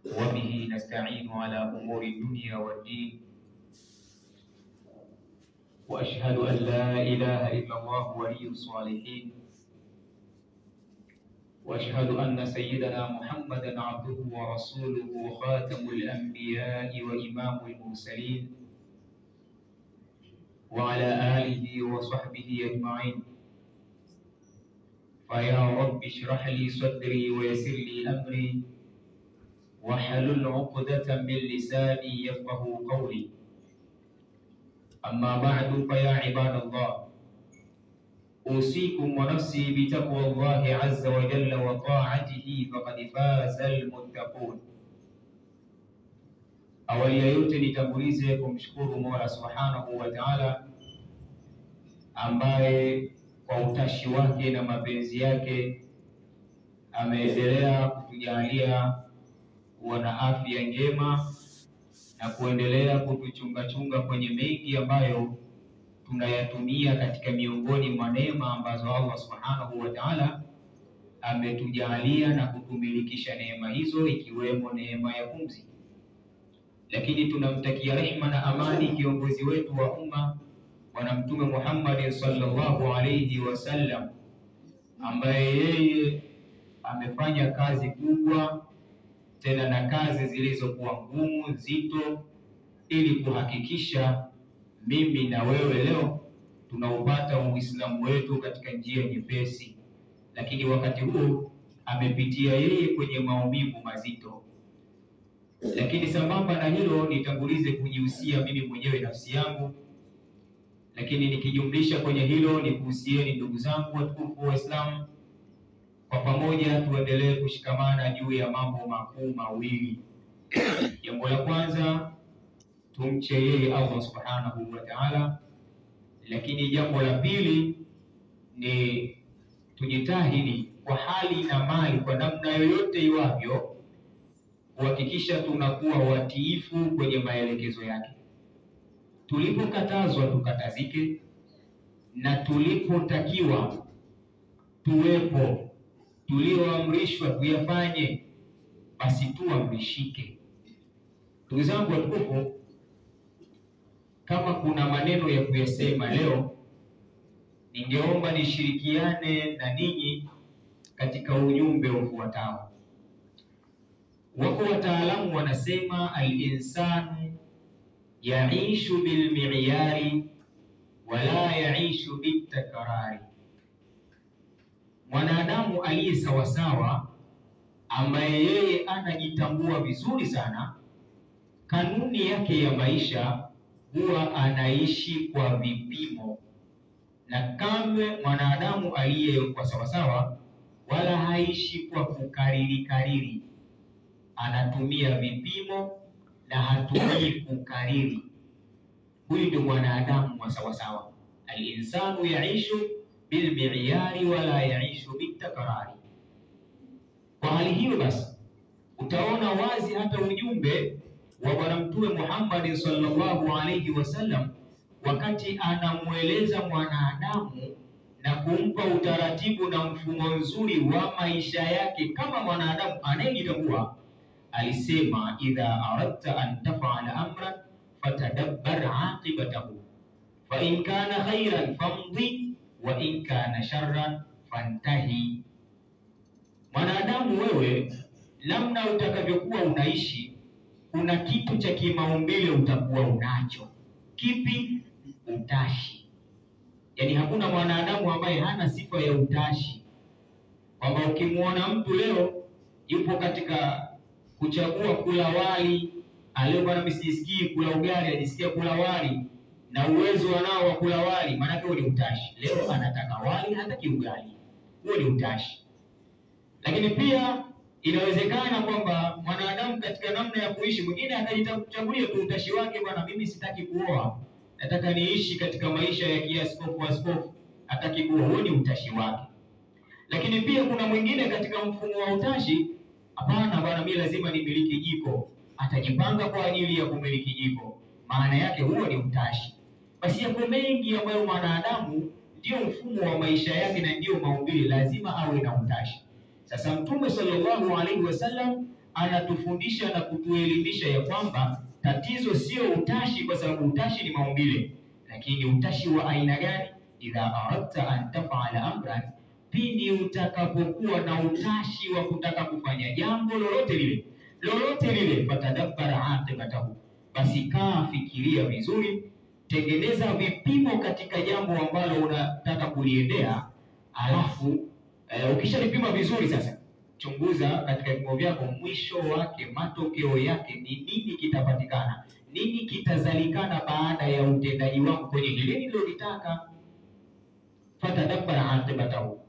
وبه نستعين على أمور الدنيا والدين، وأشهد أن لا إله إلا الله ولي الصالحين، وأشهد أن سيدنا محمدا عبده ورسوله خاتم الأنبياء وإمام المرسلين، وعلى آله وصحبه أجمعين. فيا رب اشرح لي صدري ويسر لي أمري واحلل عقدة من لساني يفقه قولي. أما بعد، فيا عباد الله، أوصيكم ونفسي بتقوى الله عز وجل وطاعته فقد فاز المتقون. Awali ya yote nitangulize kumshukuru Mola Subhanahu wa Ta'ala, ambaye kwa utashi wake na mapenzi yake ameendelea kutujalia kuwa na afya njema na kuendelea kutuchungachunga kwenye mengi ambayo tunayatumia katika miongoni mwa neema ambazo Allah Subhanahu wa Ta'ala ametujalia na kutumilikisha neema hizo, ikiwemo neema ya pumzi. Lakini tunamtakia rehma na amani kiongozi wetu wa umma Bwana Mtume Muhammad sallallahu alayhi wasallam, ambaye yeye amefanya kazi kubwa tena na kazi zilizokuwa ngumu nzito, ili kuhakikisha mimi na wewe leo tunaupata Uislamu wetu katika njia nyepesi. Lakini wakati huo amepitia yeye kwenye maumivu mazito. Lakini sambamba na hilo, nitangulize kujihusia mimi mwenyewe nafsi yangu, lakini nikijumlisha kwenye hilo nikuhusieni ndugu zangu watukufu Waislamu, kwa pamoja tuendelee kushikamana juu ya mambo makuu mawili. Jambo la kwanza, tumche yeye Allah Subhanahu wa Ta'ala, lakini jambo la pili ni tujitahidi kwa hali na mali, kwa namna yoyote iwavyo, kuhakikisha tunakuwa watiifu kwenye maelekezo yake. Tulipokatazwa tukatazike, na tulipotakiwa tuwepo, tulioamrishwa tuyafanye, basi tuamrishike. Ndugu zangu watukufu, kama kuna maneno ya kuyasema leo, ningeomba nishirikiane na ninyi katika ujumbe ufuatao. Wako wataalamu wanasema al-insanu yaishu bil-mi'yari wala yaishu bitakrari. Mwanadamu aliye sawasawa, ambaye yeye anajitambua vizuri sana, kanuni yake ya maisha huwa anaishi kwa vipimo, na kamwe mwanadamu aliye kwa sawasawa wala haishi kwa kukariri kariri, anatumia vipimo na hatumii kukariri. Huyu ndio mwanadamu wa sawasawa. Al-insanu yaishu bil-mi'yari wala yaishu bitakrari. Kwa hali hiyo basi, utaona wazi hata ujumbe wa Bwana Mtume Muhammad sallallahu alayhi wasallam wakati anamueleza mwanadamu na kumpa utaratibu na mfumo mzuri wa maisha yake kama mwanadamu anayejitambua, alisema idha aradta an taf'ala amran fatadabbar aqibatahu fa in kana khairan famdi wa in kana sharran fantahi. Mwanadamu wewe, namna utakavyokuwa unaishi, kuna kitu cha kimaumbile utakuwa unacho. Kipi? Utashi. Yaani hakuna mwanadamu ambaye hana sifa ya utashi, kwamba ukimuona mtu leo yupo katika kuchagua kula wali, aleo bwana mimi sijisikii kula ugali, ajisikia kula wali, na uwezo wanao wa kula wali, maana yake ni utashi. Leo anataka wali, hataki ugali, huo ni utashi. Lakini pia inawezekana kwamba mwanadamu katika namna ya kuishi, mwingine akajichagulia tu utashi wake, bwana mimi sitaki kuoa, nataka niishi katika maisha ya kiaskofu askofu, hataki kuoa, huo ni utashi wake. Lakini pia kuna mwingine katika mfumo wa utashi, hapana bwana, mimi lazima nimiliki jiko, atajipanga kwa ajili ya kumiliki jiko, maana yake huo ni utashi. Basi yako mengi ambayo mwanadamu ndio mfumo wa maisha yake na ndio maumbile, lazima awe na utashi. Sasa Mtume sallallahu alaihi wasallam anatufundisha na kutuelimisha ya kwamba tatizo sio utashi, kwa sababu utashi ni maumbile, lakini utashi wa aina gani? Idha aradta an taf'ala amran, pindi utakapokuwa na utashi wa kutaka kufanya jambo lolote lile lolote lile, fatadabbara aqibatahu, basi kaa fikiria vizuri, tengeneza vipimo katika jambo ambalo unataka kuliendea, alafu ukishalipima vizuri sasa chunguza katika vipimo vyako, mwisho wake, matokeo yake ni nini, kitapatikana nini, kitazalikana baada ya utendaji wako kwenye hili nililolitaka. Fatadabbara aqibatahu.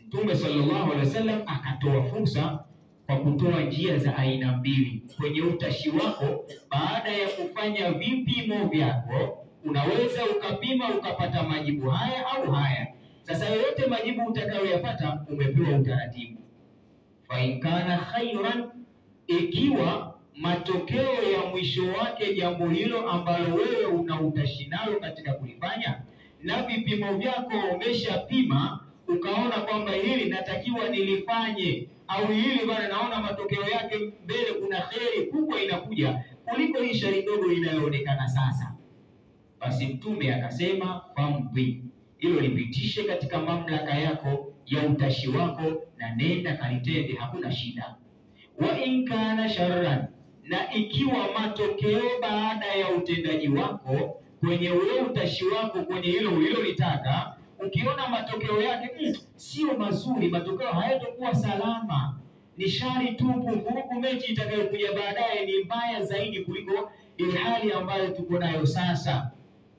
Mtume sallallahu alaihi wasallam akatoa fursa kwa kutoa njia za aina mbili kwenye utashi wako. Baada ya kufanya vipimo vyako, unaweza ukapima ukapata majibu haya au haya. Sasa yoyote majibu utakayoyapata, umepewa utaratibu. Fa in kana khairan, ikiwa matokeo ya mwisho wake jambo hilo ambalo wewe una utashi nalo katika kulifanya na vipimo vyako umeshapima ukaona kwamba hili natakiwa nilifanye, au hili bana, naona matokeo yake mbele kuna kheri kubwa inakuja kuliko hii shari ndogo inayoonekana sasa, basi Mtume akasema famdhi, hilo lipitishe katika mamlaka yako ya utashi wako na nenda kalitende, hakuna shida. Wa in kana sharran, na ikiwa matokeo baada ya utendaji wako kwenye ule utashi wako kwenye hilo ulilolitaka, ukiona matokeo yake sio mazuri, matokeo hayatokuwa salama, ni shari tupu, vurugu mechi itakayokuja baadaye ni mbaya zaidi kuliko ile hali ambayo tuko nayo sasa,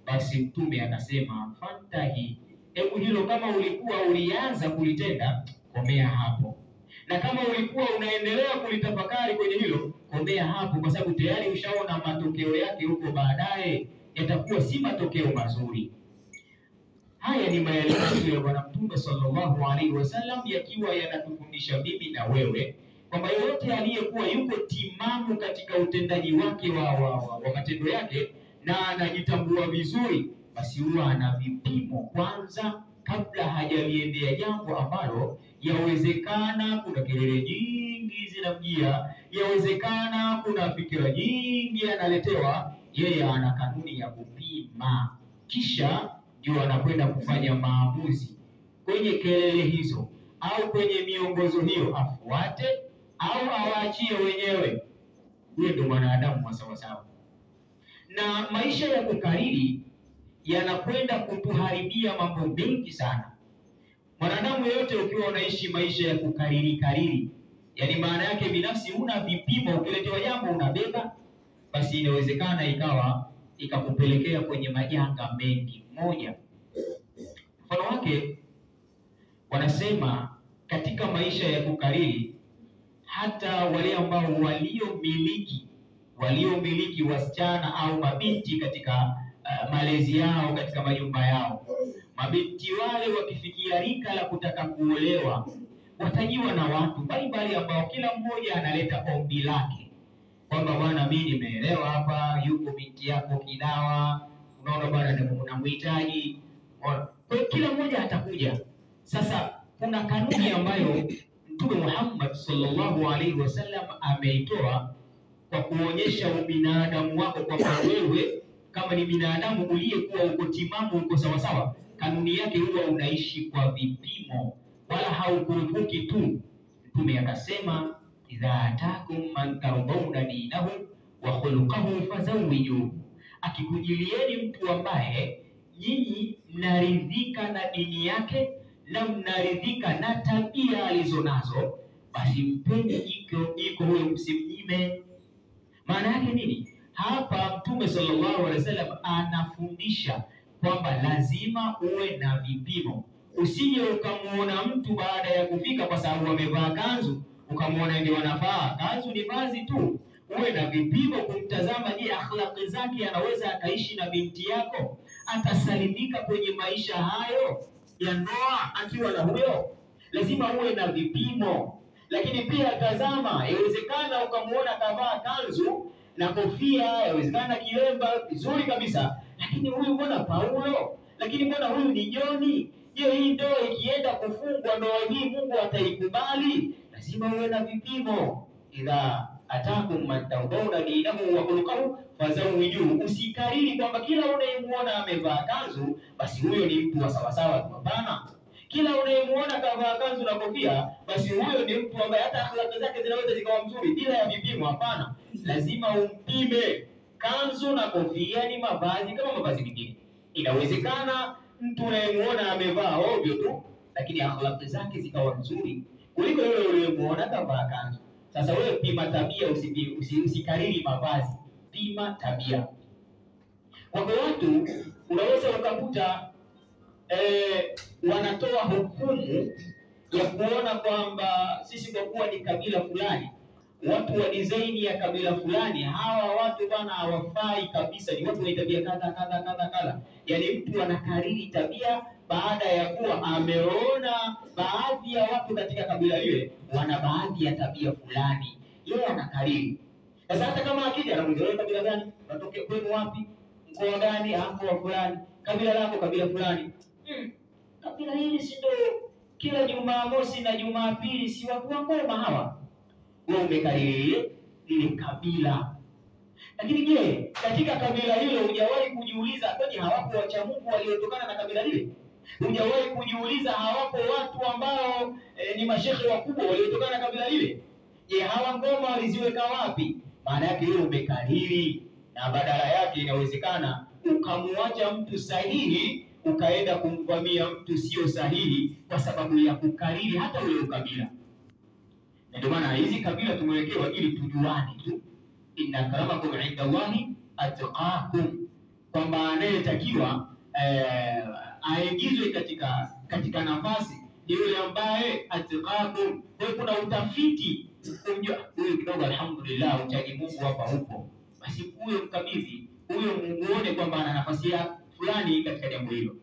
basi Mtume akasema fantahi, hebu hilo kama ulikuwa ulianza kulitenda, komea hapo, na kama ulikuwa unaendelea kulitafakari kwenye hilo, komea hapo, kwa sababu tayari ushaona matokeo yake huko baadaye yatakuwa si matokeo mazuri. Haya ni maelezo ya Bwana Mtume sallallahu alaihi wasallam yakiwa yanatufundisha mimi na wewe kwamba yoyote aliyekuwa yuko timamu katika utendaji wake wa matendo yake na anajitambua vizuri, basi huwa ana vipimo kwanza kabla hajaliendea jambo ambalo yawezekana kuna kelele nyingi zinamjia, yawezekana kuna fikira nyingi analetewa. Yeye ana kanuni ya kupima, kisha ndio anakwenda kufanya maamuzi kwenye kelele hizo au kwenye miongozo hiyo, afuate au awaachie wenyewe. Huyo ndio mwanadamu wa sawasawa. Na maisha ya kukariri yanakwenda kutuharibia mambo mengi sana. Mwanadamu yeyote ukiwa unaishi maisha ya kukariri kariri, yani maana yake binafsi una vipimo, ukiletewa jambo unabeba, basi inawezekana ikawa ikakupelekea kwenye majanga mengi. Moja, mfano wake wanasema katika maisha ya kukariri, hata wale ambao waliomiliki wasichana au mabinti katika malezi yao katika majumba yao, mabinti wale wakifikia rika la kutaka kuolewa, watajiwa na watu mbalimbali ambao kila mmoja analeta ombi lake kwamba bwana, mimi nimeelewa hapa yuko binti yako Kidawa, unaona bwana, unamhitaji. Kwa hiyo kila mmoja atakuja. Sasa kuna kanuni ambayo Mtume Muhammad sallallahu alaihi wasallam ameitoa kwa kuonyesha ubinadamu wako kwamba wewe kama ni binadamu uliyekuwa uko timamu, uko sawasawa, kanuni yake huwa unaishi kwa vipimo, wala haukurupuki tu. Mtume akasema idha atakum man tardawna dinahu wa khuluquhu fazawwijuhu, akikujilieni mtu ambaye nyinyi mnaridhika na dini yake na mnaridhika na tabia alizonazo, basi mpeni jiko huyo, msimnyime. Maana yake nini? Hapa Mtume sallallahu alaihi wasallam anafundisha kwamba lazima uwe na vipimo. Usije ukamuona mtu baada ya kufika, kwa sababu amevaa kanzu, ukamuona ndio anafaa. Kanzu ni vazi tu. Uwe na vipimo kumtazama, je, akhlaqi zake anaweza akaishi na binti yako? Atasalimika kwenye maisha hayo ya ndoa akiwa na huyo? Lazima uwe na vipimo. Lakini pia tazama, yawezekana ukamuona kavaa kanzu na kofia, yawezekana kilemba vizuri kabisa, lakini huyu mbona Paulo? Lakini mbona huyu ni Joni? Je, hii ndoa ikienda kufungwa, ndoa hii Mungu ataikubali? Lazima uwe na vipimo. Idha atakum man tardawna dinahu wa khuluquhu fazawijuhu. Usikariri kwamba kila unayemuona amevaa kanzu basi huyo ni mtu wa sawasawa tu. Hapana, kila unayemuona kavaa kanzu na kofia basi huyo ni mtu ambaye hata akhlaki zake zinaweza zikawa mzuri bila ya vipimo. Hapana, lazima umpime. Kanzu na kofia ni mavazi kama mavazi mengine. Inawezekana mtu unayemuona amevaa ovyo tu, lakini akhlaki zake zikawa nzuri kuliko yule uliyemuona kavaa kanzu. Sasa wewe pima tabia, usikariri mavazi, pima tabia. Kwa watu unaweza ukakuta wanatoa hukumu ya kuona kwamba sisi kwa kuwa ni kabila fulani, watu wa design ya kabila fulani, hawa watu bwana hawafai kabisa, ni watu wenye tabia kadha kadha kadha kadha. Yaani mtu anakariri tabia baada ya kuwa ameona baadhi ya watu katika kabila lile wana baadhi ya tabia fulani, yeye anakariri. Sasa hata kama akija anamuuliza, wewe kabila gani? Unatokea kwenu wapi? Mkoa gani? Mkoa fulani. Kabila lako kabila fulani. Kabila hili si ndio kila Jumamosi na Jumapili si watu wa ngoma hawa? Wewe umekariri lile kabila. Lakini je, katika kabila hilo hujawahi kujiuliza kwani hawapo wacha Mungu waliotokana na kabila lile? Hujawahi kujiuliza hawapo watu ambao ni mashehe wakubwa waliotokana na kabila lile? Je, hawa ngoma waliziweka wapi? Maana yake wewe umekariri, na badala yake inawezekana ukamuacha mtu sahihi ukaenda kumvamia mtu sio sahihi kwa sababu ya kukariri hata ule ukabila. Na ndio maana hizi kabila tumewekewa ili tujuane tu, inna akramakum inda Allahi atqakum, kwamba anayetakiwa aingizwe katika nafasi ni yule ambaye atqakum. Kwa hiyo kuna utafiti kumjua huyu kidogo, alhamdulillah, uchaji Mungu hapa huko, basi huyo mkabidhi huyo, muone kwamba ana nafasi ya fulani katika jambo hilo.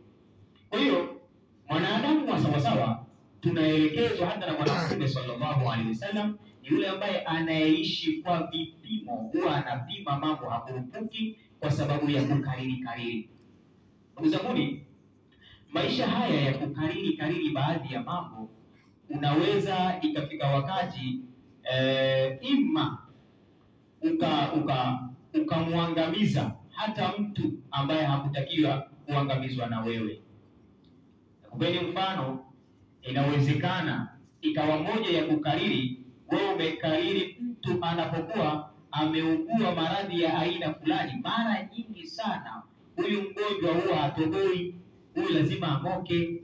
Kwa hiyo mwanadamu wa sawasawa tunaelekezwa hata na Bwana Mtume sallallahu alaihi wasallam ni yule ambaye anayeishi kwa vipimo, huwa anapima mambo, hakurupuki kwa sababu ya kukariri kariri. Ndugu zanguni, maisha haya ya kukariri kariri baadhi ya mambo, unaweza ikafika wakati ima ukamwangamiza hata mtu ambaye hakutakiwa kuangamizwa na wewe. Nakupeni mfano, inawezekana ikawa moja ya kukariri, wewe umekariri mtu anapokuwa ameugua maradhi ya aina fulani. Mara nyingi sana huyu mgonjwa huwa hatoboi, huyu lazima ang'oke.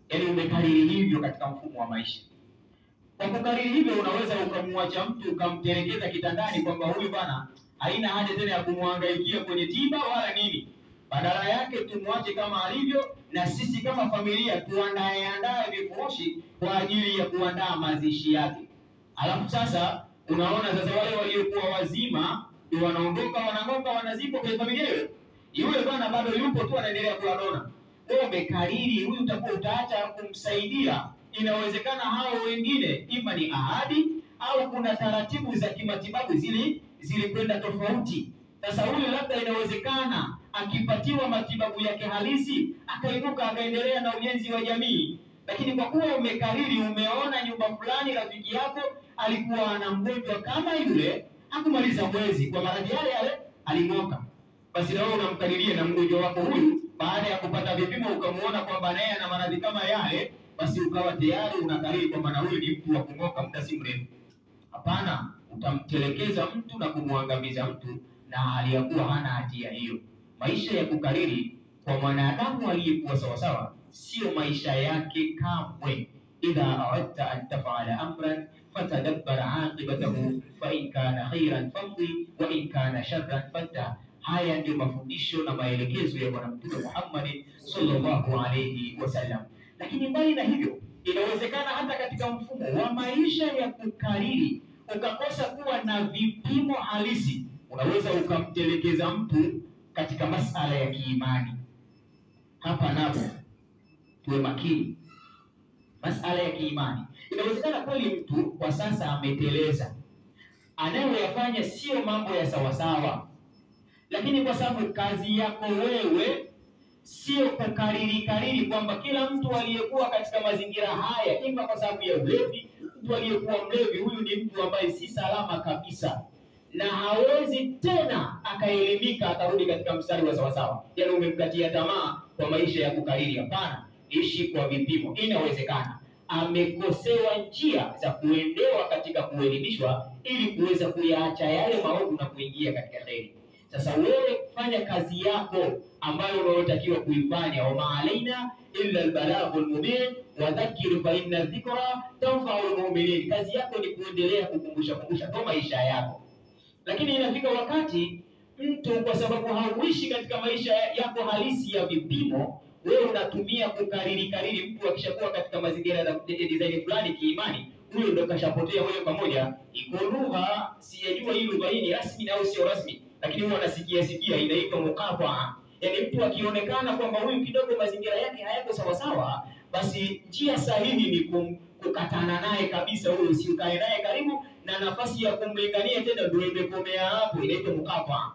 Yaani umekariri hivyo katika mfumo wa maisha. Kwa kukariri hivyo, unaweza ukamwacha mtu ukamtelekeza kitandani kwamba huyu bana haina haja tena ya kumhangaikia kwenye tiba wala nini, badala yake tumwache kama alivyo, na sisi kama familia tuandae andae vifurushi kwa ajili ya kuandaa mazishi yake. Alafu sasa unaona sasa wale waliokuwa wazima ndio wanaondoka, wanang'oka, wanazikwa kwenye familia hiyo. Yule bwana bado yupo tu anaendelea kula dona. Wewe umekariri huyu, utakuwa utaacha kumsaidia. Inawezekana hao wengine ima ni ahadi au kuna taratibu za kimatibabu zilikwenda tofauti. Sasa huyu labda inawezekana akipatiwa matibabu yake halisi akainuka akaendelea na ujenzi wa jamii, lakini kwa kuwa umekariri, umeona nyumba fulani rafiki yako alikuwa ana mgonjwa kama yule, hakumaliza mwezi kwa maradhi yale yale aling'oka, basi na wewe unamkariria na mgonjwa wako huyu, baada ya kupata vipimo ukamuona kwamba naye ana maradhi kama yale, basi ukawa tayari unakariri kwamba na huyu ni mtu wa kung'oka muda si mrefu. Hapana, utamtelekeza mtu na kumwangamiza mtu na hali ya kuwa hana hatia hiyo. Maisha ya kukariri kwa mwanadamu aliyekuwa sawasawa sio maisha yake kamwe. Idha aradta an tafala amran fatadabbar aqibatahu fa in kana khairan famdi wa in kana sharran fantah. Haya ndio mafundisho na maelekezo ya Bwana Mtume Muhammad sallallahu alayhi wasallam. Lakini mbali na hivyo, inawezekana hata katika mfumo wa maisha ya kukariri ukakosa kuwa na vipimo halisi, unaweza ukamtelekeza mtu katika masala ya kiimani. Hapa napo tuwe makini, masala ya kiimani. Inawezekana kweli mtu kwa sasa ameteleza, anayoyafanya sio mambo ya sawasawa, lakini kwa sababu kazi yako wewe Sio kukariri kariri kwamba kila mtu aliyekuwa katika mazingira haya, ima kwa sababu ya ulevi, mtu aliyekuwa mlevi huyu ni mtu ambaye si salama kabisa na hawezi tena akaelimika akarudi katika mstari wa sawasawa. Yaani umemkatia tamaa kwa maisha ya kukariri. Hapana, ishi kwa vipimo. Inawezekana amekosewa njia za kuendewa katika kuelimishwa ili kuweza kuyaacha yale maovu na kuingia katika kheri. Sasa wewe fanya kazi yako ambayo unayotakiwa kuifanya, wama alaina illa albalaghul mubin wa dhakkir fa inna dhikra tanfa'ul mu'minin. Kazi yako ni kuendelea kukumbusha kumbusha kwa maisha yako. Lakini inafika wakati mtu kwa sababu hauishi katika maisha yako halisi ya vipimo, wewe unatumia kukariri kariri. Mtu akishakuwa katika mazingira ya design fulani kiimani, huyo ndo kashapotea moja kwa moja. Iko lugha, sijajua hii lugha hii ni rasmi au sio rasmi, lakini huwa nasikia sikia inaitwa muqataa. Yaani mtu akionekana kwamba huyu kidogo mazingira yake hayako sawa sawa, basi njia sahihi ni kukatana naye kabisa, huyo usikae naye karibu, na nafasi ya kumlingania tena ndio imekomea hapo, inaitwa muqataa.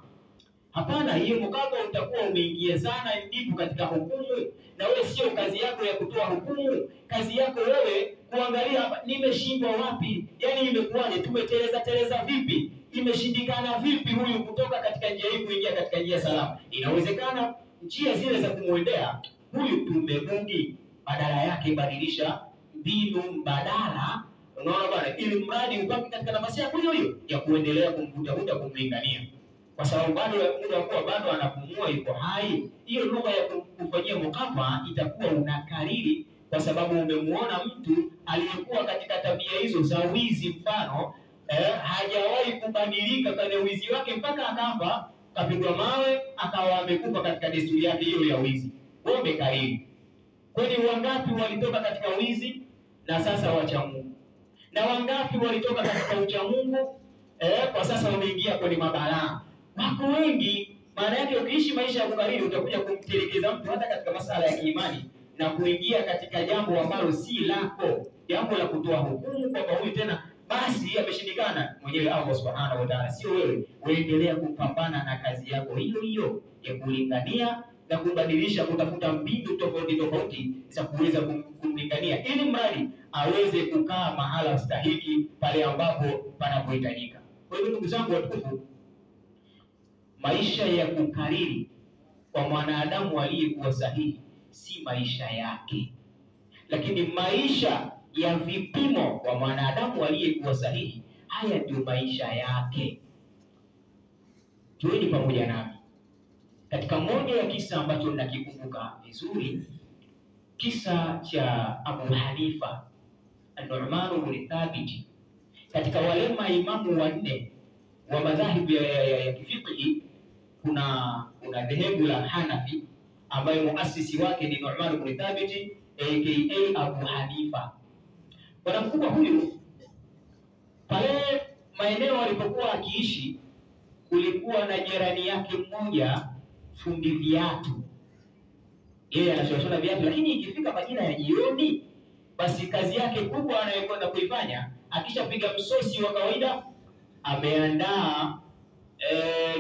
Hapana, hiyo muqataa utakuwa umeingia sana ndipo katika hukumu, na wewe sio kazi yako ya kutoa hukumu. Kazi yako wewe kuangalia hapa, nimeshindwa wapi, yaani imekuwaje, tumeteleza teleza vipi, imeshindikana vipi huyu kutoka katika njia hii kuingia katika njia salama. Inawezekana njia zile za kumwendea huyu tumebugi, badala yake badilisha mbinu mbadala, unaona bwana, ili mradi ubaki katika nafasi yako hiyo hiyo ya kuendelea kumvutavuta, kumlingania, kwa sababu bado muda kuwa bado anapumua, yuko hai. Hiyo lugha ya kufanyia muqataa itakuwa unakariri, kwa sababu umemuona mtu aliyekuwa katika tabia hizo za wizi mfano, hajawahi kubadilika kwenye wizi wake mpaka akafa, kapigwa mawe, akawa amekufa katika desturi yake hiyo ya wizi. Wewe umekariri. Kwani wangapi walitoka katika wizi na sasa wacha Mungu? Na wangapi walitoka katika ucha Mungu kwa sasa wameingia kwenye mabalaa? Wako wengi. Maana yake ukiishi maisha ya kukariri utakuja kumtelekeza mtu hata katika masala ya kiimani na kuingia katika jambo ambalo si lako, jambo la kutoa hukumu kwamba huyu tena basi ameshindikana. Mwenyewe Allah Subhanahu wa Ta'ala, sio wewe. Uendelea kupambana na kazi yako hiyo hiyo ya kulingania na kubadilisha, kutafuta mbinu tofauti tofauti za kuweza kumlingania ili mradi aweze kukaa mahala stahiki pale ambapo panapohitajika. Kwa hiyo ndugu zangu watukufu, maisha ya kukariri kwa mwanadamu aliyekuwa sahihi si maisha yake, lakini maisha ya vipimo kwa mwanadamu aliyekuwa sahihi, haya ndio maisha yake. Tuweni pamoja nami katika moja ya kisa ambacho nakikumbuka vizuri, kisa cha Abu Hanifa An-Nu'man ibn Thabit, katika wale maimamu wanne wa madhahibu ya kifiqhi. Kuna dhehebu la Hanafi ambayo muasisi wake ni Nu'man ibn Thabit aka Abu Hanifa. Bwana mkubwa huyu, pale maeneo alipokuwa akiishi, kulikuwa na jirani yake mmoja fundi viatu. Yeye anashona viatu, lakini ikifika majira ya jioni, basi kazi yake kubwa anayokwenda kuifanya, akishapiga msosi wa kawaida, ameandaa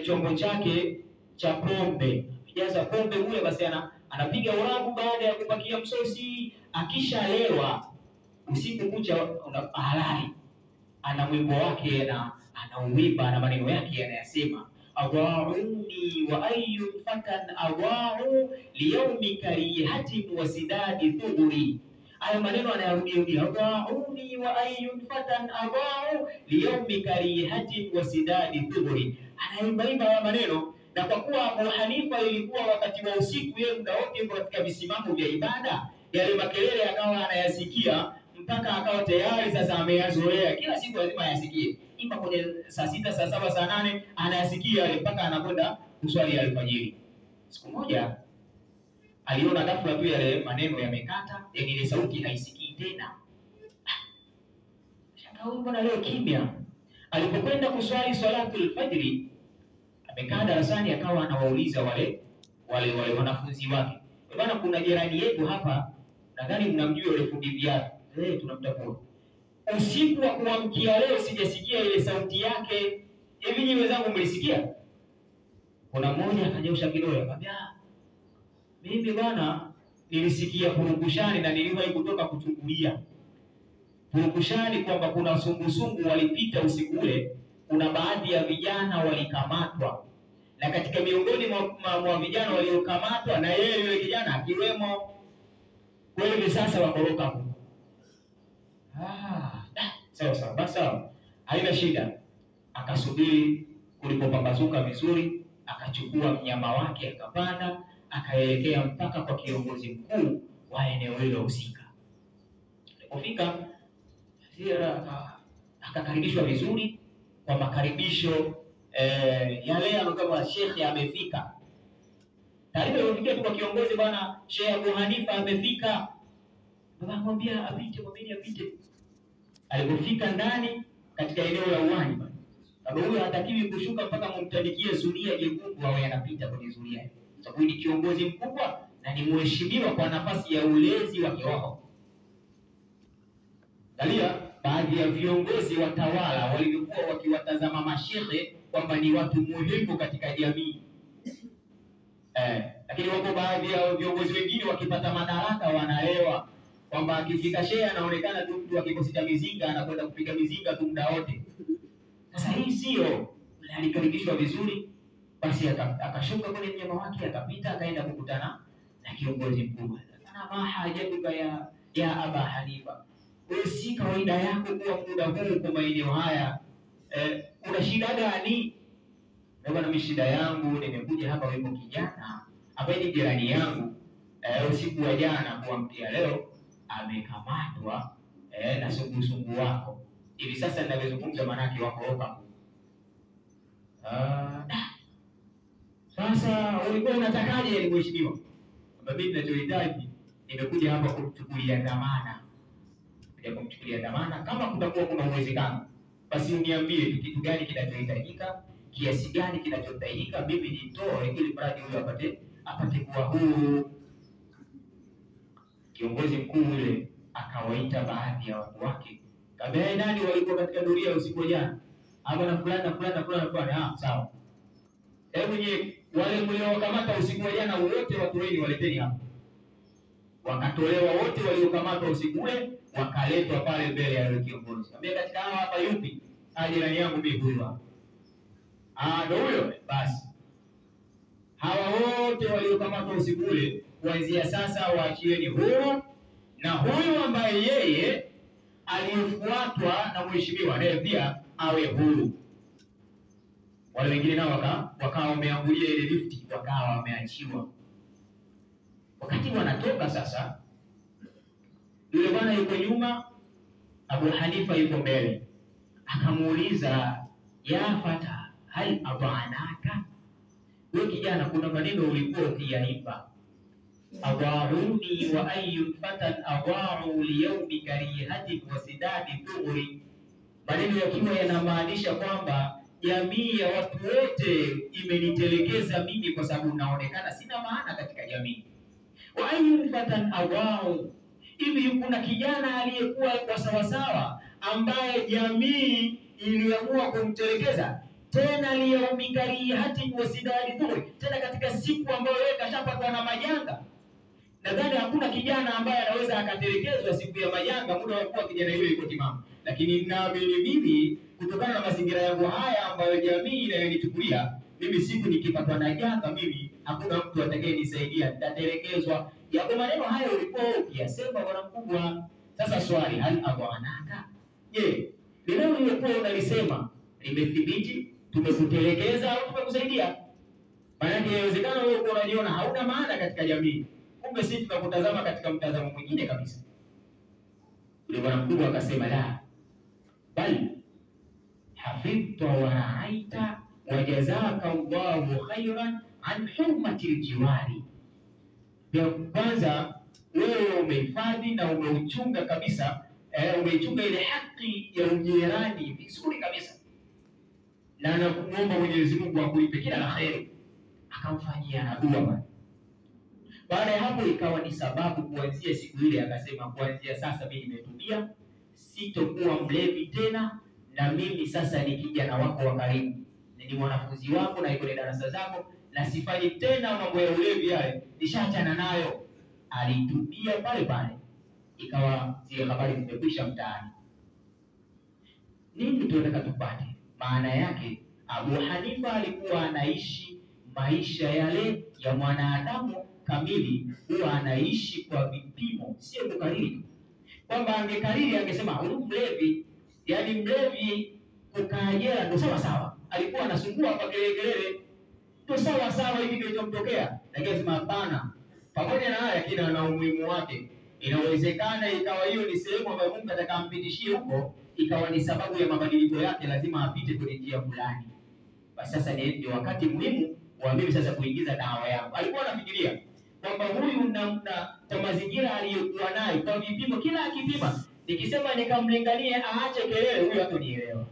chombo chake cha pombe, jaza pombe ule, basi anapiga urabu baada ya kupakia msosi. Akishalewa usiku kucha halali, ana mwimbo wake na anauimba na maneno yake anayasema, adhauni wa ayu fatan adhau liyaumi karihatin wa sidadi thuguri. Haya maneno anayarudia, adhauni wa ayu fatan adhau liyaumi karihatin wa sidadi thuguri. Anaimbaimba haya maneno, na kwa kuwa Abu Hanifa ilikuwa wakati wa usiku, yeye muda wote yuko katika visimamo vya ibada, yale makelele akawa anayasikia mpaka akawa tayari sasa ameyazoea. Kila siku lazima ayasikie, ima kwenye saa 6, saa 7, saa 8 anayasikia yale mpaka anakwenda kuswali alfajiri. Siku moja aliona ghafla tu yale maneno yamekata, yaani ile sauti haisikii tena. Shangaa, huyu mbona leo kimya? Alipokwenda kuswali swalatul fajri, amekaa darasani, akawa anawauliza wale wanafunzi wake, bwana, kuna jirani yetu hapa, nadhani mnamjua yule fundi viatu. Tunamtambua. Usiku wa kuamkia leo sijasikia ile sauti yake. Hivi nyinyi wenzangu mlisikia? Kuna mmoja akanyosha kidole akamwambia, Mimi bwana nilisikia purukushani na niliwahi kutoka kuchungulia purukushani kwamba kuna sungusungu walipita usiku ule, kuna baadhi ya vijana walikamatwa, na katika miongoni mwa vijana waliokamatwa na yeye yule kijana akiwemo. Kwa hiyo sasa wakoroka huko. Sawa sawa, basi haina shida. Akasubiri kulipopambazuka vizuri, akachukua mnyama wake akapanda, akaelekea mpaka kwa kiongozi mkuu wa eneo hilo husika. Alipofika akakaribishwa vizuri kwa makaribisho yale ambayo shekhe amefika. Taarifa ilifikia tu kwa kiongozi, bwana Sheikh Abu Hanifa amefika. Baba akamwambia apite, mwambie apite. Alipofika ndani katika eneo la uwanja, baba huyo hatakiwi kushuka mpaka mumtandikie zulia jekundu awe anapita kwenye zulia, sababu ni kiongozi mkubwa na ni mheshimiwa kwa nafasi ya ulezi wa kiroho. Angalia baadhi ya viongozi watawala walivyokuwa wakiwatazama mashehe kwamba ni watu muhimu katika jamii. Lakini wako baadhi ya viongozi wengine wakipata madaraka wanaelewa kwamba akifika shehe anaonekana tu mtu akikosi cha mizinga anakwenda kupiga mizinga tu muda wote. Sasa hii sio. Alikaribishwa vizuri, basi akashuka kwenye mnyama wake akapita akaenda kukutana na kiongozi mkubwa. Ana mahajatuka ya Aba Hanifa, wewe si kawaida yako kuwa muda huu kwa maeneo haya, una shida gani? Bwana, mimi shida yangu nimekuja hapa, yupo kijana ambaye ni jirani yangu, usiku wa jana kuamkia leo amekamatwa na sungusungu wako. Hivi sasa ninavyozungumza manake wako hapa. Sasa ulikuwa unatakaje mheshimiwa? Mimi ninachohitaji nimekuja hapa kumchukulia dhamana. Kuja kumchukulia dhamana, kama kutakuwa kuna uwezekano basi uniambie kitu gani kinachohitajika, kiasi gani kinachohitajika, mimi nitoe ili mradi huyo apate kuwa huru. Kiongozi mkuu yule akawaita baadhi ya watu wake. Kaambia nani walikuwa katika doria usiku jana? Hapa na fulani na fulani na fulani na fulani. Sawa. Hebu nyie wale mliowakamata usiku wa jana wote watoeni waleteni hapa. Wakatolewa wote waliokamatwa usiku ule, wakaletwa pale mbele ya yule kiongozi. Kaambia katika hawa hapa yupi? Jirani yangu mimi huyu hapa. Ndio huyo. Basi hawa wote waliokamatwa usiku ule kuanzia sasa waachieni huru, na huyu ambaye yeye alifuatwa na mheshimiwa naye pia awe huru. Wale wengine nao wakawa wameangulia ile lifti, wakawa wameachiwa. Wakati wanatoka sasa, yule bwana yuko nyuma, Abu Hanifa yuko mbele. Akamuuliza, ya fata hal abanaka, wewe kijana, kuna maneno ulikuwa ukiyaimba, adhauni wa ayu fatan adha'u liyawmi karihatin wa sidadi thughri, maneno yakiwa yanamaanisha kwamba jamii ya watu wote imenitelekeza mimi kwa sababu naonekana sina maana katika jamii. Wa ayu fatan adha'u, hivi kuna kijana aliyekuwa kwa sawasawa ambaye jamii iliamua kumtelekeza, tena liyaumi karihatin wa sidadi thughri, tena katika siku ambayo yeye kashapatwa na majanga. Nadhani hakuna kijana ambaye anaweza akatelekezwa siku ya majanga muda wa kuwa kijana yule yuko timamu. Lakini naamini mimi kutokana na mazingira yangu haya ambayo jamii inayonichukulia mimi, siku nikipatwa na janga mimi hakuna mtu atakayenisaidia, nitatelekezwa. Yako maneno hayo ulikuwa ukiyasema bwana mkubwa. Sasa swali, hal adwanaka, je, lile uliokuwa unalisema limethibiti tumekutelekeza au tumekusaidia? Maana inawezekana wewe uko unajiona hauna maana katika jamii, kumbe sisi tunakutazama katika mtazamo mwingine kabisa. Yule bwana mkubwa akasema, la bal hafidhta wa ra'aita wa jazaka Allahu khairan an hurmati aljiwari. Ya kwanza wewe umehifadhi na umeuchunga kabisa, umeichunga ile haki ya ujirani vizuri kabisa, na namuomba Mwenyezi Mungu akulipe kila la kheri. Akamfanyia na dua bwana. Baada ya hapo ikawa ni sababu kuanzia siku ile akasema, kuanzia sasa mimi nimetulia, sitokuwa mlevi tena, na mimi sasa ni kijana wako wa karibu, ni mwanafunzi wako na iko ni darasa zako, na sifanyi tena mambo ya ulevi yale, nishaachana nayo. Alitubia pale pale, ikawa zile habari zimekwisha mtaani. Nini tunataka tupate? Maana yake Abu Hanifa alikuwa anaishi maisha yale ya mwanadamu kamili, huwa anaishi kwa vipimo, sio kukariri. Kwamba angekariri angesema huyu mlevi, yani mlevi kukaa jela ndio sawa sawa, alikuwa anasumbua kwa kelele kelele, ndio sawa sawa hivi kilichomtokea. Lakini sema hapana, pamoja na haya lakini ana umuhimu wake. Inawezekana ikawa hiyo ni sehemu ambayo Mungu atakampitishie huko, ikawa ni sababu ya mabadiliko yake, lazima apite kwenye njia fulani. Basi sasa ni wakati muhimu wa mimi sasa kuingiza dawa yangu. Alikuwa anafikiria kwamba huyu namna kwa mazingira aliyokuwa nayo, kwa vipimo, kila akipima, nikisema nikamlinganie aache kelele, huyu hatonielewa,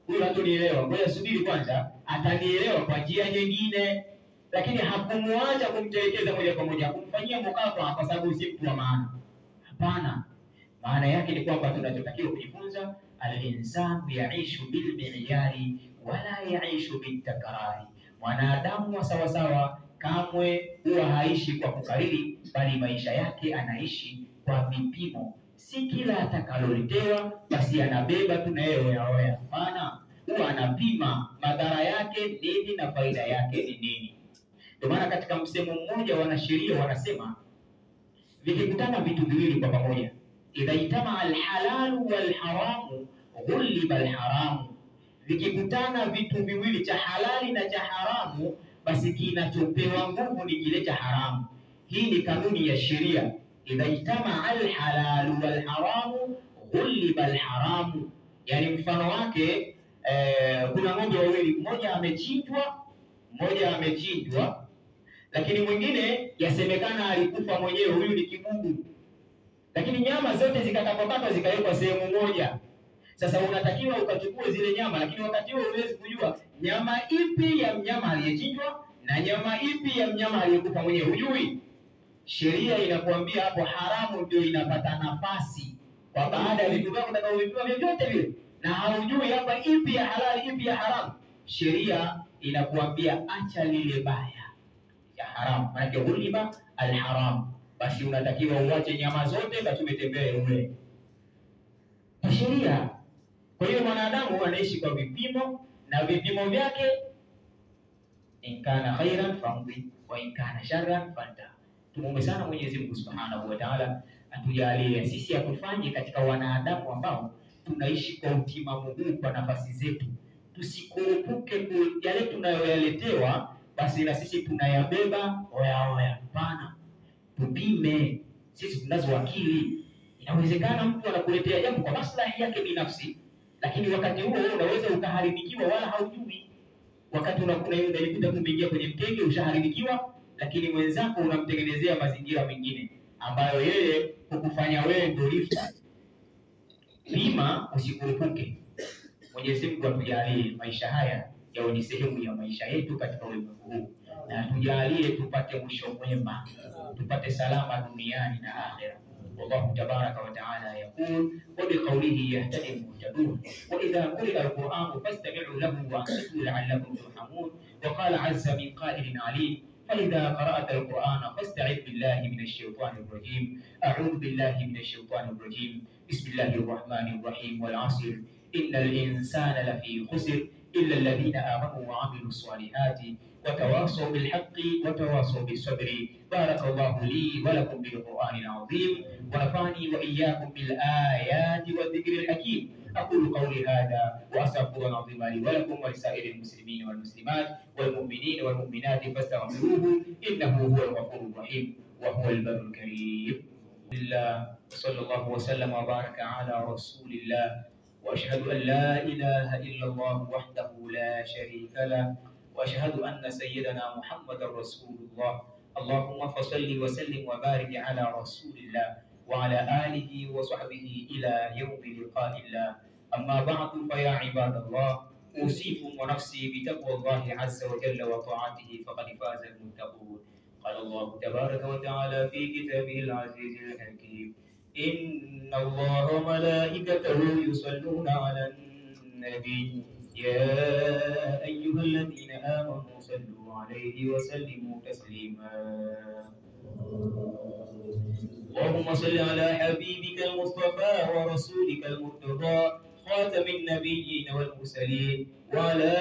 huyu hatonielewa, ngoja subiri kwanza, atanielewa kwa njia nyingine. Lakini hakumuacha kumtelekeza moja kwa moja, kumfanyia mukapa kwa sababu si mtu wa maana. Hapana. Maana yake ni kwamba tunachotakiwa kujifunza, al-insanu yaishu bil mi'yari wala yaishu bitakrari. Mwanadamu wa sawasawa kamwe huwa haishi kwa kukariri, bali maisha yake anaishi kwa vipimo. Si kila atakaloletewa basi anabeba tu na yeye oya oya. Hapana, huwa anapima madhara yake nini na faida yake ni nini. Ndio maana katika msemo mmoja wanasheria wanasema vikikutana vitu viwili kwa pamoja, idha ijtama alhalalu walharamu ghuliba alharamu. Vikikutana vitu viwili, cha halali na cha haramu, basi kinachopewa nguvu ni kile cha haramu. Hii ni kanuni ya sheria. Idha ijtama alhalalu walharamu ghuliba alharamu. Yani mfano wake kuna ng'ombe wawili, mmoja amechinjwa, lakini mwingine yasemekana alikufa mwenyewe, huyu ni kibubu. Lakini nyama zote zikakatwakatwa zikawekwa sehemu moja. Sasa unatakiwa ukachukue zile nyama, lakini wakati huo huwezi kujua nyama ipi ya mnyama aliyechinjwa na nyama ipi ya mnyama aliyekufa mwenyewe, hujui. Sheria inakuambia hapo haramu ndio inapata nafasi, kwa baada ya vitu vyako utakavyovipima vyovyote vile, na haujui hapa ipi ya halali ipi ya haramu. Sheria inakuambia acha lile baya ya haramu, maana ghuliba alharam, basi unatakiwa uache nyama zote katumetembee ule. Kwa sheria. Kwa hiyo mwanadamu anaishi kwa vipimo, na vipimo vyake in kana khairan famdi wa in kana sharran fanta. Tumuombe sana Mwenyezi Mungu Subhanahu wa Ta'ala atujalie sisi atufanye katika wanadamu ambao tunaishi kwa utimamu huu kwa nafasi zetu. Tusikurupuke yale tunayoyaletewa basi na sisi tunayabeba oya oya. Hapana, tupime. Sisi tunazo akili. Inawezekana mtu anakuletea jambo kwa maslahi yake binafsi, lakini wakati huo unaweza ukaharibikiwa wala haujui. Wakati unajikuta umeingia kwenye mkenge ushaharibikiwa, lakini mwenzako unamtengenezea mazingira mengine ambayo yeye kukufanya wewe ndio lifta. Pima, usikurupuke. Mwenyezi Mungu atujalie maisha haya yawe ni sehemu ya maisha yetu katika ulimwengu huu, na atujalie tupate mwisho mwema, tupate salama duniani na akhera. والله تبارك وتعالى يقول وبقوله يهتدي المهتدون وإذا قرئ القرآن فاستمعوا له وأنصتوا لعلكم ترحمون. وقال عز من قائل عليم فإذا قرأت القرآن فاستعذ بالله من الشيطان الرجيم. أعوذ بالله من الشيطان الرجيم. بسم الله الرحمن الرحيم. والعصر إن الإنسان لفي خسر إلا الذين آمنوا وعملوا الصالحات وتواصوا بالحق وتواصوا بالصبر. بارك الله لي ولكم بالقرآن العظيم ونفعني وإياكم بالآيات والذكر الحكيم. أقول قولي هذا وأستغفر الله العظيم لي ولكم ولسائر المسلمين والمسلمات والمؤمنين والمؤمنات فاستغفروه إنه هو الغفور الرحيم وهو البر الكريم. الله صلى الله وسلم وبارك على رسول الله، وأشهد أن لا إله إلا الله وحده لا شريك له، وأشهد أن سيدنا محمد رسول الله. اللهم فصل وسلم وبارك على رسول الله وعلى آله وصحبه إلى يوم لقاء الله. أما بعد، فيا عباد الله، أوصيكم ونفسي بتقوى الله عز وجل وطاعته، فقد فاز المتقون. قال الله تبارك وتعالى في كتابه العزيز الحكيم: إن الله وملائكته يصلون على النبي يا أيها الذين آمنوا صلوا عليه وسلموا تسليما. اللهم صل على حبيبك المصطفى ورسولك المرتضى خاتم النبيين والمرسلين وعلى